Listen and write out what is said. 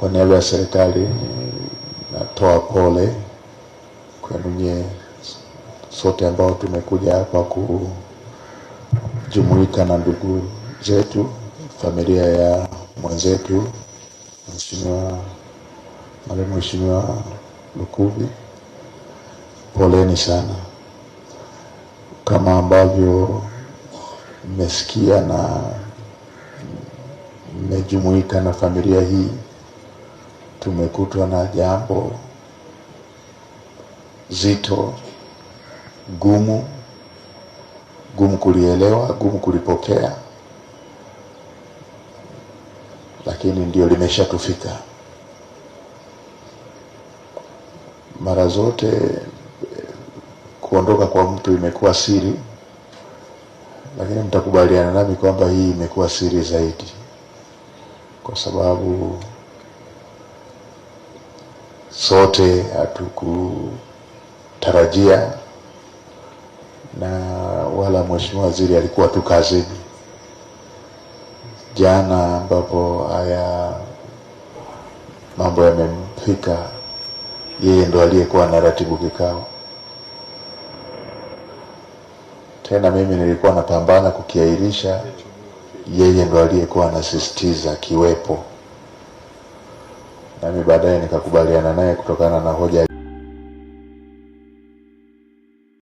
Kwa niaba ya serikali natoa pole kwenu nyie sote ambao tumekuja hapa kujumuika na ndugu zetu, familia ya mwenzetu Mheshimiwa Marehemu Mheshimiwa Lukuvi. Poleni sana. Kama ambavyo mmesikia na mmejumuika na familia hii, tumekutwa na jambo zito, gumu, gumu kulielewa, gumu kulipokea, lakini ndio limeshatufika. Mara zote kuondoka kwa mtu imekuwa siri, lakini mtakubaliana nami kwamba hii imekuwa siri zaidi, kwa sababu sote hatukutarajia, na wala Mheshimiwa Waziri alikuwa tu kazini jana ambapo haya mambo yamemfika. Yeye ndo aliyekuwa anaratibu kikao. Tena mimi nilikuwa napambana kukiahirisha, yeye ndo aliyekuwa anasisitiza kiwepo. Nami baadaye nikakubaliana naye kutokana na hoja.